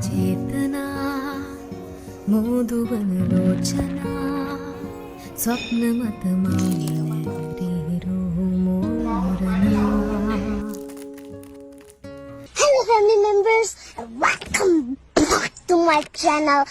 චේතනා මෝදුවන ලෝචනා ස්වප්න මත මෝරනා. Hello family members and welcome back to my channel.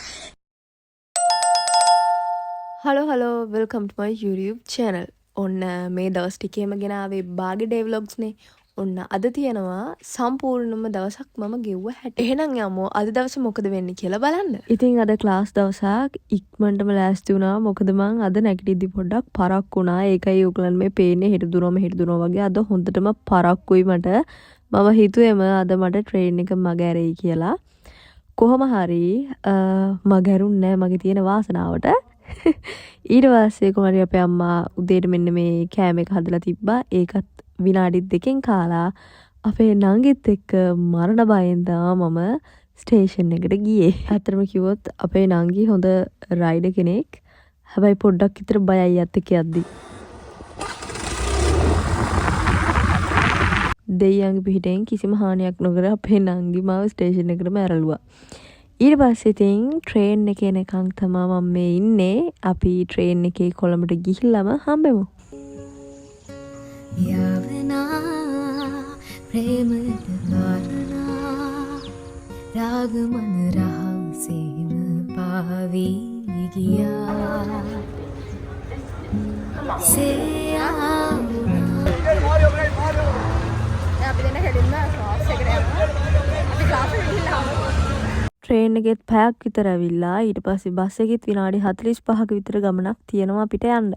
Hello hello, welcome to my YouTube channel. ඔන්න මේ දවස් ටිකේම ගෙනාවේ බාගේ ඩේ ව්ලොග්ස් නේ. ඔන්න අද තියෙනවා සම්පූර්ණම දවසක් මම ගෙව්ව හැටි. එහෙනම් යමු අද දවසේ මොකද වෙන්නේ කියලා බලන්න. ඉතින් අද ක්ලාස් දවසක් ඉක්මනටම ලෑස්ති වුණා. මොකද මං අද නැගිටිද්දි පොඩ්ඩක් පරක්කු වුණා. ඒකයි ඔයගලන් මේ පේන්නේ හෙට දුවනම හෙට දුවනවා වගේ. අද හොඳටම පරක්කුයි මට. මම හිතුවේම අද මට ට්‍රේන් එක මග ඇරෙයි කියලා. කොහොම හරි මග ඇරුන්නේ නෑ මගේ තියෙන වාසනාවට. ඊට පස්සේ කොහොම හරි අපේ අම්මා උදේට මෙන්න මේ කෑම එක හදලා තිබ්බා. ඒකත් විනාඩි 2කින් කාලා අපේ නංගිත් එක්ක මරණ බයෙන් තමා මම ස්ටේෂන් එකට ගියේ. ඇත්තටම කිව්වොත් අපේ නංගි හොඳ රයිඩර් කෙනෙක්. හැබැයි පොඩ්ඩක් විතර බයයි එයත් එක්ක යද්දි. දෙයියන්ගේ පිහිටෙන් කිසිම හානියක් නොකර අපේ නංගි මාව ස්ටේෂන් එකටම ඇරලුවා. ඊට පස්සේ ඉතින් ට්‍රේන් එකේ එනකන් තමා මම මේ ඉන්නේ. අපි ට්‍රේන් එකේ කොළඹට ගිහිල්ලාම හම්බෙමු. යාවනා ප්‍රේමයට කාරණා රාග මන රහසේම පාවී ගියා සේයා වුණා. අපි දෙන්න කෙලින්ම ක්ලාස් එකට යනවා. අපි ක්ලාස් එකට ගිහිල්ලා ආවොත් ට්‍රේන් එකෙත් පැයක් විතර ඇවිල්ලා ඊට පස්සේ බස් එකෙත් විනාඩි 45ක විතර ගමනක් තියෙනවා අපිට යන්න.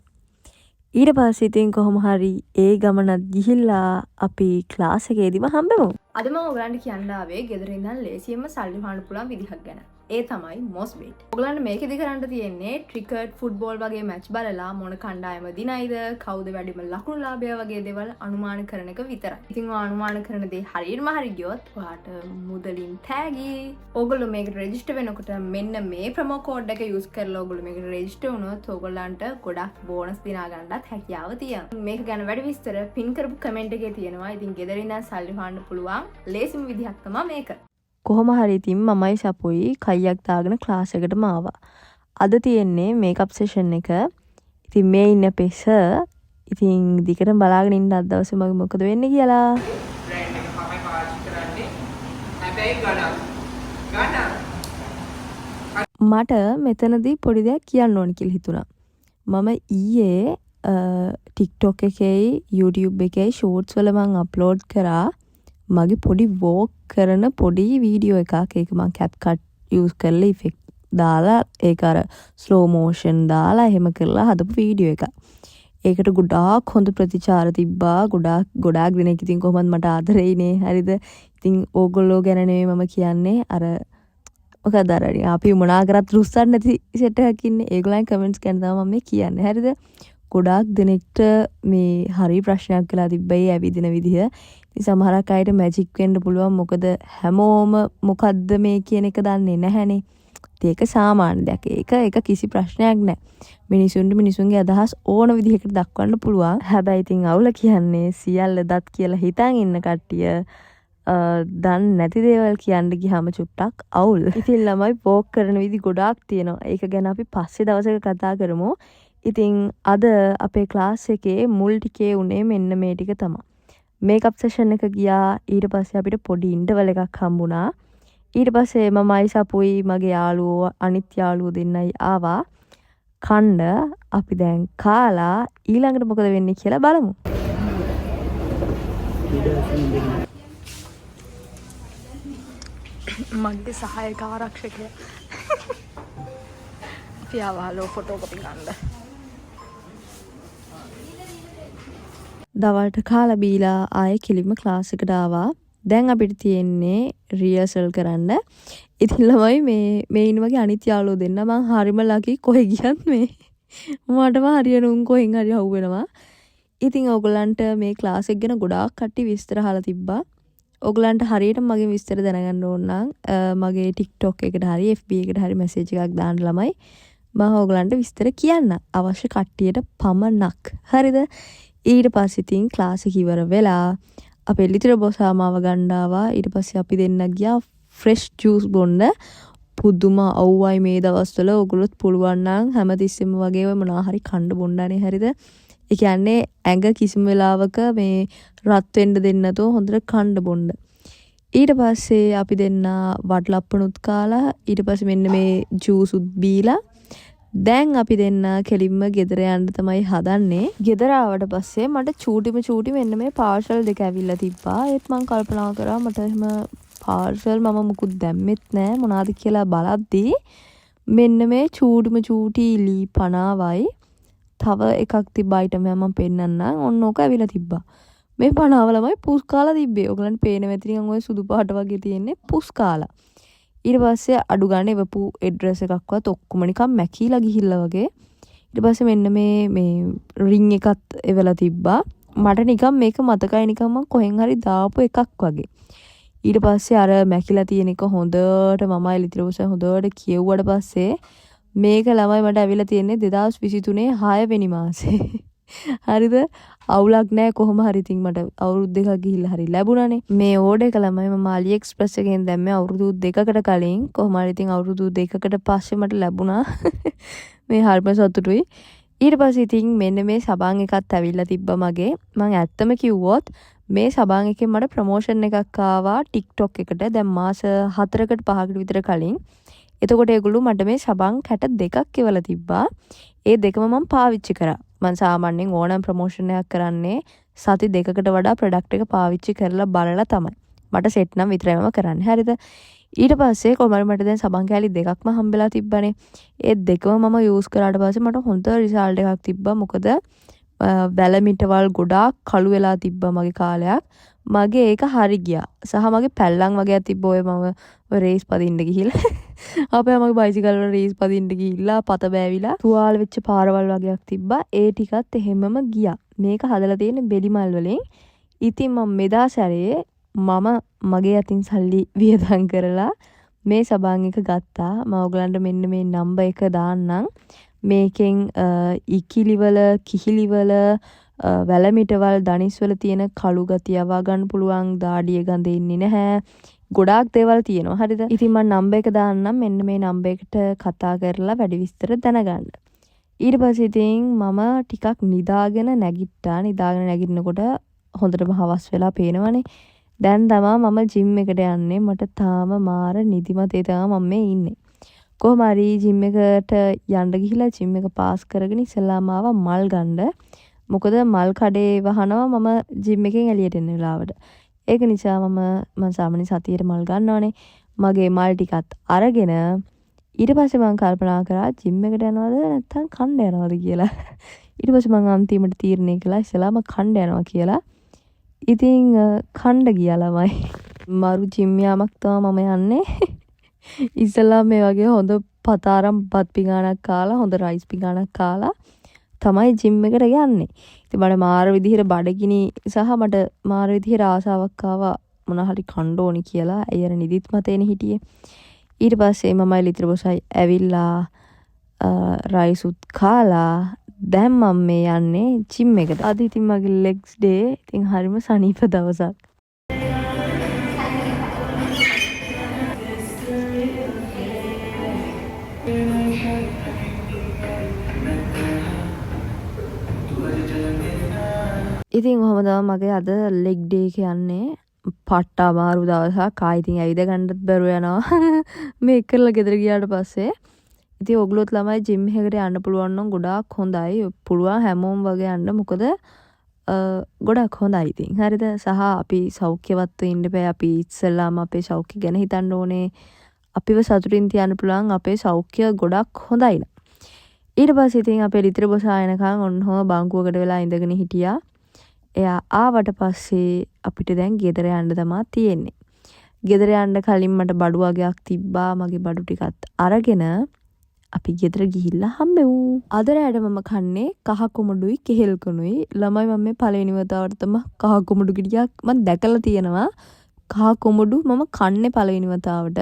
ඊට පස්සේ ඉතින් කොහොම හරි ඒ ගමනත් ගිහිල්ලා අපි ක්ලාස් එකේදීම හම්බෙමු. අද මම ඔයගලන්ට කියන්න ආවේ ගෙදර ඉඳන් ලේසියෙන්ම සල්ලි හොයන්න පුළුවන් විදිහක් ගැන. ඒ තමයි මොස්බෙට්. ඔයගලන්ට මේකෙදි කරන්න තියෙන්නේ ක්‍රිකට්, ෆුට්බෝල් වගේ මැච් බලලා මොන කණ්ඩායම දිනයිද, කවුද වැඩිම ලකුණු ලාභයා වගේ දේවල් අනුමාන කරන එක විතරයි. ඉතින් ඔයා අනුමාන කරන දේ හරියටම හරි ගියොත් ඔයාට මුදලින් තෑගි. ඔයගොල්ලෝ මේකට රෙජිස්ටර් වෙනකොට මෙන්න මේ ප්‍රොමෝ කෝඩ් එක යූස් කරලා ඔයගොල්ලෝ මේකට රෙජිස්ටර් වුණොත් ඔයගොල්ලන්ට ගොඩක් බෝනස් දිනා ගන්නත් හැකියාව තියෙනවා. මේක ගැන වැඩි විස්තර පින් කරපු කමෙන්ට් එකේ තියෙනවා. ඉතින් ගෙදර ඉඳන් සල්ලි හොයන්න පුළුවන් ලේසිම විදිහක් තමයි මේක. කොහොම හරි ඉතින් මමයි සපුයි කයියක් දාගෙන ක්ලාස් එකටම ආවා. අද තියෙන්නේ මේකප් සෙෂන් එක. ඉතින් මේ ඉන්න අපේ සර්. ඉතින් දිගටම බලාගෙන ඉන්න අද දවසේ මගේ මොකද වෙන්නේ කියලා. බ්‍රෑන්ඩ් එක තමයි පාවිච්චි කරන්නේ. හැබැයි ගණන්. ගණන්. මට මෙතනදී පොඩි දෙයක් කියන්න ඕන කියලා හිතුණා. මම ඊයේ ටික්ටොක් එකේයි YouTube එකේයි ෂෝට්ස් වල මං අප්ලෝඩ් කරා මගේ පොඩි වෝක් කරන පොඩි වීඩියෝ එකක්. ඒක මං CapCut use කරලා ඉෆෙක්ට් දාලා ඒක අර ස්ලෝ මෝෂන් දාලා එහෙම කරලා හදපු වීඩියෝ එකක්. ඒකට ගොඩාක් හොඳ ප්‍රතිචාර තිබ්බා. ගොඩාක් ගොඩාක් දෙනෙක් ඉතින් කොහොමද මට ආදරෙයිනේ. හරිද? ඉතින් ඕගොල්ලෝ ගැන නෙමෙයි මම කියන්නේ. අර මොකද අර නිකන් අපි මොනා කරත් රුස්සන්නේ නැති සෙට් එකක් ඉන්නේ. ඒගොල්ලන්ගේ කමෙන්ට්ස් ගැන තමයි මම මේ කියන්නේ. හරිද? ගොඩාක් දෙනෙක්ට මේ හරි ප්‍රශ්නයක් වෙලා තිබ්බා ඒ ඇවිදින විදිහ. ඉතින් සමහරක් අයට මැජික් වෙන්න පුළුවන්. මොකද හැමෝම මොකද්ද මේ කියන එක දන්නේ නැහැනේ. ඉතින් ඒක සාමාන්‍ය දෙයක්. ඒක කිසි ප්‍රශ්නයක් නෑ. මිනිසුන්ට මිනිසුන්ගේ අදහස් ඕන විදිහකට දක්වන්න පුළුවන්. හැබැයි ඉතින් අවුල කියන්නේ සියල්ල දත් කියලා හිතන් ඉන්න කට්ටිය දන්නේ නැති දේවල් කියන්න ගියාම චුට්ටක් අවුල්. ඉතින් ළමයි වෝක් කරන විදි ගොඩාක් තියෙනවා. ඒක ගැන අපි පස්සේ දවසක කතා කරමු. ඉතින් අද අපේ ක්ලාස් එකේ මුල් ටිකේ උනේ මෙන්න මේ ටික තමා. මේකප් සෙෂන් එක ගියා. ඊට පස්සේ අපිට පොඩි ඉන්ටර්වල් එකක් හම්බුණා. ඊට පස්සේ මමයි සපුයි මගේ යාළුවෝ අනිත් යාළුවෝ දෙන්නයි ආවා කන්න. අපි දැන් කාලා ඊළඟට මොකද වෙන්නේ කියලා බලමු. මගේ සහායක ආරක්ෂකයා. අපි ආවා හලෝ ෆොටෝකොපි ගන්න. දවල්ට කාලා බීලා ආයෙ කෙලින්ම ක්ලාස් එකට ආවා. දැන් අපිට තියෙන්නේ රිහර්සල් කරන්න. ඉතින් ළමයි මේ ඉන්න වගේ අනිත් යාළුවෝ දෙන්න මං හරිම ලකි කොහෙ ගියත් මේ මටම හරියන උන් කොහෙන් හරි අහුවෙනවා. ඉතින් ඕගොල්ලන්ට මේ ක්ලාස් එක ගැන ගොඩාක් කට්ටිය විස්තර අහලා තිබ්බා. ඕගොල්ලන්ට හරියටම මගෙන් විස්තර දැනගන්න ඕන නම් මගේ TikTok එකට හරි FB එකට හරි මැසේජ් එකක් දාන්න ළමයි. මම ඕගොල්ලන්ට විස්තර කියන්න අවශ්‍ය කට්ටියට පමණක්. හරිද? ඊට පස්සේ ඉතින් ක්ලාස් එක ඉවර වෙලා අපේ ලිටල් බොස් මාව ගන්න ආවා. ඊට පස්සේ අපි දෙන්න ගියා ෆ්‍රෙෂ් ජූස් බොන්න. පුදුම අව්වයි මේ දවස්වල. ඔයගොල්ලොත් පුළුවන් නම් හැමතිස්සෙම වගේ ඔය මොනවා හරි කන්න බොන්න අනේ, හරිද? ඒ කියන්නේ ඇඟ කිසිම වෙලාවක මේ රත් වෙන්න දෙන්නේ නැතුව හොඳට කන්න බොන්න. ඊට පස්සේ අපි දෙන්නා වටලප්පනුත් කාලා, ඊට පස්සේ මෙන්න මේ ජූසුත් බීලා, දැන් අපි දෙන්නා කෙලින්ම ගෙදර යන්න තමයි හදන්නේ. ගෙදර ආවට පස්සේ මට චූටිම චූටි මෙන්න මේ පාර්සල් දෙක ඇවිල්ලා තිබ්බා. ඒත් මං කල්පනා කරා මට එහෙම පාර්සල් මම මුකුත් දැම්මෙත් නෑ, මොනවද කියලා බලද්දී මෙන්න මේ චූටිම චූටි ලී පනාවයි තව එකක් තිබ්බ අයිටම් එකක් මම පෙන්නන්නම්. ඔන්න ඕක ඇවිල්ලා තිබ්බා. මේ පනාව ළමයි පුස් කාලා තිබ්බේ. ඔයගලන්ට පේනවා ඇති නිකන් ඔය සුදු පාට වගේ තියෙන්නේ පුස් කාලා. ඊට පස්සේ අඩු ගානේ එවපු ඇඩ්‍රස් එකක්වත් ඔක්කොම නිකන් මැකීලා ගිහිල්ලා වගේ. ඊට පස්සේ මෙන්න මේ මේ රින් එකත් එවලා තිබ්බා. මට නිකන් මේක මතකයි, නිකන් මං කොහෙන් හරි දාපු එකක් වගේ. ඊට පස්සේ අර මැකිලා තියෙන එක හොඳට මමයි ලිතිරෝසයි හොඳට කියෙව්වට පස්සේ මේක ළමයි මට ඇවිල්ලා තියෙන්නේ 2023 6 වෙනි මාසේ. හරිද? අවුලක් නෑ, කොහොම හරි ඉතින් මට අවුරුදු දෙකක් ගිහිල්ලා හරි ලැබුණානේ. මේ ඕඩර් එක ළමයි මම අලි එක්ස්ප්‍රස් එකෙන් දැම්මේ අවුරුදු දෙකකට කලින්. කොහොම හරි ඉතින් අවුරුදු දෙකකට පස්සේ මට ලැබුණා. මේ හරිම සතුටුයි. ඊට පස්සේ ඉතින් මෙන්න මේ සබන් එකත් ඇවිල්ලා තිබ්බා මගේ. මං ඇත්තම කිව්වොත් මේ සබන් එකෙන් මට ප්‍රොමෝෂන් එකක් ආවා TikTok එකට. දැන් මාස 4කට 5කට විතර කලින්. එතකොට ඒගොල්ලෝ මට මේ සබන් කැට දෙකක් එවලා තිබ්බා. ඒ දෙකම මං පාවිච්චි කරා. මං සාමාන්‍යයෙන් ඕනෑම ප්‍රොමෝෂන් එකක් කරන්නේ සති දෙකකට වඩා ප්‍රොඩක්ට් එක පාවිච්චි කරලා බලලා තමයි. මට සෙට් නම් විතරයි මම කරන්නේ. හරිද? ඊට පස්සේ කොහොම හරි මට දැන් සබන් කෑලි දෙකක්ම හම්බෙලා තිබ්බනේ. ඒ දෙකම මම යූස් කරාට පස්සේ මට හොඳ රිසල්ට් එකක් තිබ්බා. මොකද වැලමිටවල් ගොඩාක් කළු වෙලා තිබ්බා මගේ කාලයක්. මගේ ඒක හරි ගියා. සහ මගේ පැල්ලම් වගේක් තිබ්බ ඔය මම ඔය රේස් පදින්න ගිහිල්ලා. අපේ අම්මගේ බයිසිකල් වල රේස් පදින්න ගිහිල්ලා පත බෑවිලා තුවාල වෙච්ච පාරවල් වගේක් තිබ්බා. ඒ ටිකත් එහෙමම ගියා. මේක හදලා තියෙන්නේ බෙලි මල් වලින්. ඉතින් මම මෙදා සැරේ මම මගේ අතින් සල්ලි වියදම් කරලා මේ සබන් එක ගත්තා. මම ඔයගලන්ට මෙන්න මේ නම්බර් එක දාන්නම්. මේකෙන් ඉකිලිවල, කිහිලිවල, වැලමිටවල්, දනිස්වල තියෙන කළු ගතිය යවා ගන්න පුළුවන්, දාඩිය ගඳ එන්නේ නැහැ. ගොඩාක් දේවල් තියෙනවා. හරිද? ඉතින් මම නම්බර් එක දාන්නම්. මෙන්න මේ නම්බර් එකට කතා කරලා වැඩි විස්තර දැනගන්න. ඊට පස්සේ ඉතින් මම ටිකක් නිදාගෙන නැගිට්ටා. නිදාගෙන නැගිටිනකොට හොඳටම හවස් වෙලා පේනවනේ. දැන් තමා මම ජිම් එකට යන්නේ. මට තාම මාර නිදිමතේ තමා මම මේ ඉන්නේ. කොහොම හරි ජිම් එකට යන්න ගිහිල්ලා ජිම් එක පාස් කරගෙන ඉස්සෙල්ලාම ආවා මල් ගන්න. මොකද මල් කඩේ වහනවා මම ජිම් එකෙන් එළියට එන වෙලාවට. ඒක නිසා මම සාමාන්‍ය සතියේට මල් ගන්නවනේ. මගේ මල් ටිකත් අරගෙන ඊට පස්සේ මං කල්පනා කරා ජිම් එකට යනවද නැත්නම් කන්න යනවද කියලා. ඊට පස්සේ මං අන්තිමට තීරණය කළා ඉස්සෙල්ලාම කන්න යනවා කියලා. ඉතින් කන්න ගියා ළමයි. මරු ජිම් යාමක් තමයි මම යන්නේ. ඉස්සෙල්ලාම මේ වගේ හොඳ පත අරන් බත් පිඟානක් කාලා, හොඳ රයිස් පිඟානක් කාලා තමයි ජිම් එකට යන්නේ. ඉතින් මට මාර විදිහට බඩගිනි සහ මට මාර විදිහට ආසාවක් ආවා මොන හරි කන්න ඕනි කියලා. ඇයි අර නිදිත් මතේනේ හිටියේ. ඊට පස්සේ මමයි ලිතර බොසයි ඇවිල්ලා රයිසුත් කාලා දැන් මම මේ යන්නේ ජිම් එකට. අද ඉතින් මගේ ලෙග්ස් ඩේ. ඉතින් හරිම සනීප දවසක්. ඉතින් ඔහොම තමයි මගේ අද ලෙග් ඩේ එක යන්නේ. පට්ට අමාරු දවසක්. ආයි ඉතින් ඇවිද ගන්නත් බැරුව යනවා. මේක කරලා ගෙදර ගියාට පස්සේ. ඉතින් ඔයගොල්ලොත් ළමයි ජිම් එකකට යන්න පුළුවන් නම් ගොඩාක් හොඳයි. පුළුවන් හැමෝම වගේ යන්න. මොකද ගොඩක් හොඳයි ඉතින්. හරිද? සහ අපි සෞඛ්‍යවත්ව ඉන්න බෑ. අපි ඉස්සෙල්ලාම අපේ සෞඛ්‍ය ගැන හිතන්න ඕනේ. අපිව සතුටින් තියන්න පුළුවන් අපේ සෞඛ්‍ය ගොඩක් හොඳයි නම්. ඊට පස්සේ ඉතින් අපේ ලිතර බොසා එනකන් ඔන්න ඔහොම බංකුවකට වෙලා ඉඳගෙන හිටියා. එයා ආවට පස්සේ අපිට දැන් ගෙදර යන්න තමා තියෙන්නේ. ගෙදර යන්න කලින් මට බඩු වගයක් තිබ්බා. මගේ බඩු ටිකත් අරගෙන අපි ගෙදර ගිහිල්ලා හම්බෙමු. අද රෑට මම කන්නේ කහ කොමඩුයි කෙහෙල් කුණුයි. ළමයි මම මේ පළවෙනි වතාවට තමයි කහ කොමඩු ගෙඩියක් මං දැකලා තියෙනවා. කහ කොමඩු මම කන්නේ පළවෙනි වතාවට.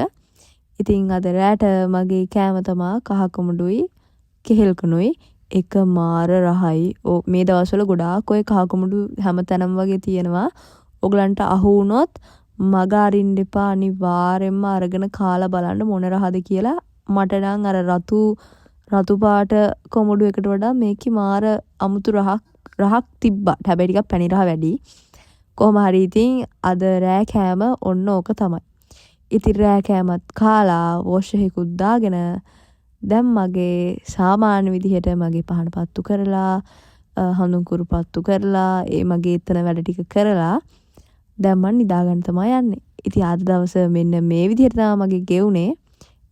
ඉතින් අද රෑට මගේ කෑම තමා කහ කොමඩුයි කෙහෙල් කුණුයි. එක මාර රහයි. මේ දවස්වල ගොඩාක් ඔය කහ කොමඩු හැමතැනම වගේ තියෙනවා. ඔයගලන්ට අහු වුණොත් මග අරින්න එපා, අනිවාර්යෙන්ම අරගෙන කාලා බලන්න මොන රහද කියලා. මට නම් අර රතු රතු පාට කොමඩු එකට වඩා මේකේ මාර අමුතු රහක් රහක් තිබ්බා. හැබැයි ටිකක් පැණි රහ වැඩි. කොහොම හරි ඉතින් අද රෑ කෑම ඔන්න ඕක තමයි. ඉතින් රෑ කෑමත් කාලා වොෂ් එකකුත් දාගෙන දැන් මගේ සාමාන්‍ය විදිහට මගේ පහන පත්තු කරලා, හඳුන් කුරු පත්තු කරලා, ඒ මගේ එතන වැඩ ටික කරලා දැන් මං නිදාගන්න තමයි යන්නේ. ඉතින් අද දවස මෙන්න මේ විදිහට තමයි මගේ ගෙවුනේ.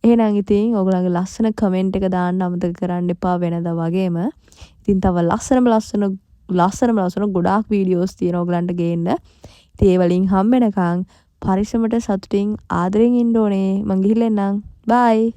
එහෙනම් ඉතින් ඔයගොල්ලන්ගේ ලස්සන කමෙන්ට් එක දාන්න අමතක කරන්න එපා වෙනදා වගේම. ඉතින් තව ලස්සනම ලස්සන ලස්සනම ලස්සන ගොඩාක් වීඩියෝස් තියෙනවා ඔයගලන්ට ගේන්න. ඉතින් ඒ වලින් හම්බ වෙනකන් පරිස්සමට සතුටින් ආදරෙන් ඉන්න ඕනේ. මං ගිහිල්ලා එන්නම්. බයි.